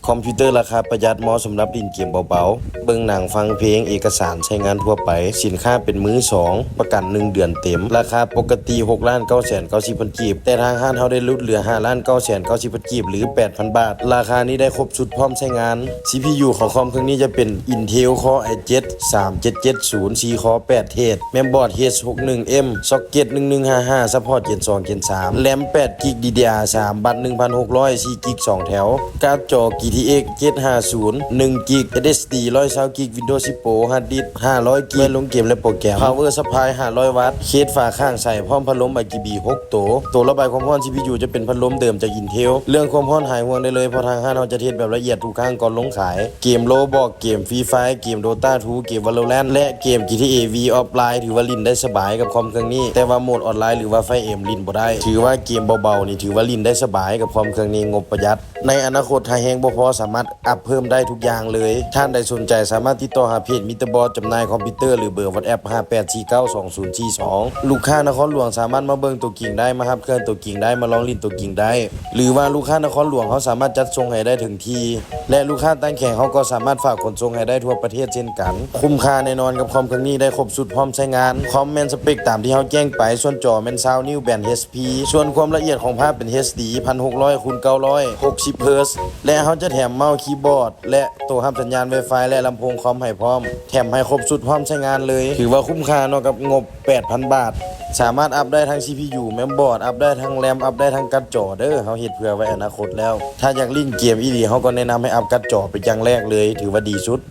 ຄອມພິວເຕີລາຄາປະຢັດ ເໝາະສຳລັບຫຼິ້ນເກມເບົາໆ, ເບິ່ງໜັງ, ຟັງເພງ, ເອກະສານ, ໃຊ້ງານທົ່ວໄປ. ສິນຄ້າເປັນມືສອງ, ປະກັນໜຶ່ງເດືອນເຕັມ. ລາຄາປົກກະຕິ ຫົກລ້ານເກົ້າແສນເກົ້າສິບພັນກີບ, ແຕ່ທາງຮ້ານເຮົາໄດ້ຫຼຸດເຫຼືອ ຫ້າລ້ານເກົ້າແສນເກົ້າສິບພັນກີບ ຫຼື ແປດພັນບາດ. ລາຄານີ້ໄດ້ຄົບຊຸດພ້ອມໃຊ້ງານ. ຊີພີຢູ ຂອງຄອມເຄື່ອງນີ້ຈະເປັນ Intel Core i ເຈັດ ສາມເຈັດເຈັດສູນ ສີ່ຄໍ ແປດເທດ, ແມມບອດ H ຫົກໜຶ່ງ M, ຊັອກເກັດ ໜຶ່ງໜຶ່ງຫ້າຫ້າ ຊັບພອດ Gen ສອງ Gen ສາມ, RAM ແປດກິກ DDR ສາມ ບັດ ໜຶ່ງພັນຫົກຮ້ອຍ ສີ່ກິກ ສອງແຖວ, ກາດຈໍ GTX ເຈັດຫ້າສູນ ໜຶ່ງກິກ, SSD ຮ້ອຍຊາວກິກ, Windows ສິບ Pro, ຮາດດິສ ຫ້າຮ້ອຍກິກ ໄວ້ລົງເກມ ແລະ ໂປຣແກຣມ, Power Supply ຫ້າຮ້ອຍວັດ, ເຄສຝາຂ້າງໃສ ພ້ອມພັດລົມ RGB ຫົກໂຕ. ໂຕລະບາຍຄວາມຮ້ອນ ຊີພີຢູ ຈະເປັນພັດລົມເດີມຈາກ Intel. ເລື່ອງຄວາມຮ້ອນຫາຍຫ່ວງໄດ້ເລີຍ ເພາະທາງຮ້ານເຮົາຈະເຮັດແບບລະອຽດທຸກຄັ້ງກ່ອນລົງຂາຍ. ເກມ Roblox, ເກມ Free Fire, ເກມ Dota ທູ, ເກມ Valorant ແລະ ເກມ GTA V Offline ຖືວ່າຫຼິ້ນໄດ້ສະບາຍກັບຄອມເຄື່ອງນີ້, ແຕ່ວ່າໂໝດອອນລາຍ ຫຼືວ່າ Fire Emblem ຫຼິ້ນບໍ່ໄດ້. ຖືວ່າເກມເບົາໆນີ້ ຖືວ່າຫຼິ້ນໄດ້ສະບາຍກັບຄອມເຄື່ອງນີ້ ງົບປະຢັດ. ໃນອະນາຄົດ ຖ້າແຮງບໍ່ພໍ ສາມາດອັບເພີ່ມໄດ້ທຸກຢ່າງເລີຍ. ທ່ານໃດສົນໃຈ ສາມາດຕິດຕໍ່ຫາເພຈ Mister Boss ຈຳໜ່າຍຄອມພິວເຕີ ຫຼື ເບີ WhatsApp ຫ້າແປດສີ່ເກົ້າສອງສູນສີ່ສອງ. ລູກຄ້ານະຄອນຫຼວງສາມາດມາເບິ່ງຕົວຈິງໄດ້, ມາຮັບເຄື່ອງຕົວຈິງໄດ້, ມາລອງຫຼິ້ນຕົວຈິງໄດ້ ຫຼືວ່າລູກຄ້ານະຄອນຫຼວງ ເຮົາສາມາດຈັດສົ່ງໃຫ້ໄດ້ເຖິງທີ່ ແລະ ລູກຄ້າຕ່າງແຂວງ ເຮົາກໍສາມາດຝາກຂົນສົ່ງໃຫ້ໄດ້ທົ່ວປະເທດເຊັ່ນກັນ. ຄຸ້ມຄ່າແນ່ນອນກັບຄອມເຄື່ອງນີ້, ໄດ້ຄົບຊຸດພ້ອມໃຊ້ງານ. ຄອມແມ່ນສະເປັກຕາມທີ່ເຮົາແຈ້ງໄປ, ສ່ວນຈໍແມ່ນຊາວນິ້ວ ແບນ HP, ສ່ວນຄວາມລະອຽດຂອງພາບເປັນ HD ພັນຫົກຮ້ອຍຄູນເກົ້າຮ້ອຍ ຫົກສິບເຮີດ ແລະ ເຮົາຈະແຖມເມົາສ໌ ຄີບອດ ແລະ ໂຕຮັບສັນຍານ Wi-Fi ແລະ ລຳໂພງຄອມໃຫ້ພ້ອມ, ແຖມໃຫ້ຄົບຊຸດພ້ອມໃຊ້ງານເລີຍ. ຖືວ່າຄຸ້ມຄ່າເນາະ ກັບງົບ ແປດພັນບາດ. ສາມາດອັບໄດ້ທັງ ຊີພີຢູ ແມມບອດ, ອັບໄດ້ທັງ RAM, ອັບໄດ້ທັງກາດຈໍເດີ. ເຮົາເຮັດເພື່ອໄວ້ອະນາຄົດແລ້ວ. ຖ້າຢາກຫຼິ້ນເກມອີ່ຫຼີ ເຮົາກໍແນະນຳໃຫ້ອັບກາດຈໍເປັນຢ່າງແລກເລີຍ, ຖືວ່າດີສຸດ.